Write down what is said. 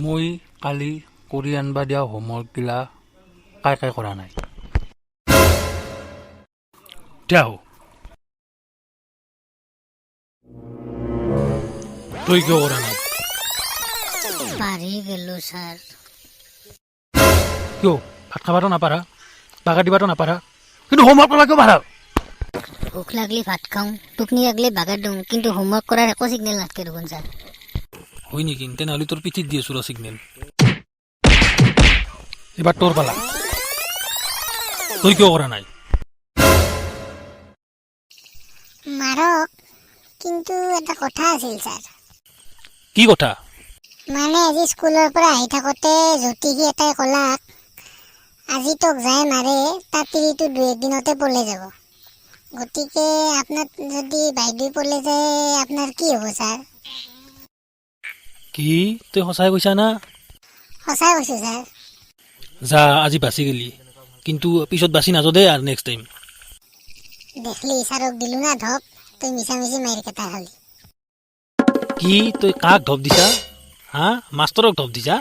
মই কালি কৰি আনবা দিয়া হোমৱৰ্কগিলা কাই কাই কৰা নাই? দিয়া হো। তই কিয় কৰা নাই? পাৰি গেলো ছাৰ। কিয়? ভাত খাবাতো নাপাৰা, বাগাৰ দিবাতো নাপাৰা, কিন্তু হোমৱৰ্ক কৰা কিয় পাৰা? ভোক লাগলি ভাত খাওঁ, টোপনি লাগলি বাগাৰ দিওঁ, কিন্তু হোমৱৰ্ক কৰাৰ একো চিগনেল নাথাকে দেখোন ছাৰ। হয় নেকি? তেনেহ'লে তোৰ পিঠিত দি আছো ৰ চিগনেল। এইবাৰ তোৰ পালা। তই কিয় কৰা নাই? মাৰক, কিন্তু এটা কথা আছিল ছাৰ। কি কথা? মানে আজি স্কুলৰ পৰা আহি থাকোঁতে জ্যোতিষী এটাই ক'লাক, আজি তোক যাই মাৰে তাৰ তিৰিটো দুই একদিনতে পলাই যাব। গতিকে আপোনাৰ যদি বাইদেউ পলাই যায়, আপোনাৰ কি হ'ব ছাৰ? কি? তই সঁচাই কৈছা না? সঁচাই কৈছোঁ ছাৰ। যা, আজি বাচি গেলি, কিন্তু পিছত বাচি নাযাওঁ দেই আৰু নেক্সট টাইম। দেখলি, ছাৰক দিলো না ধপ, তই মিছা মিছি মাইৰ কেইটা খালি। কি? তই কাক ধপ দিছা? হা, মাষ্টৰক ধপ দিছা?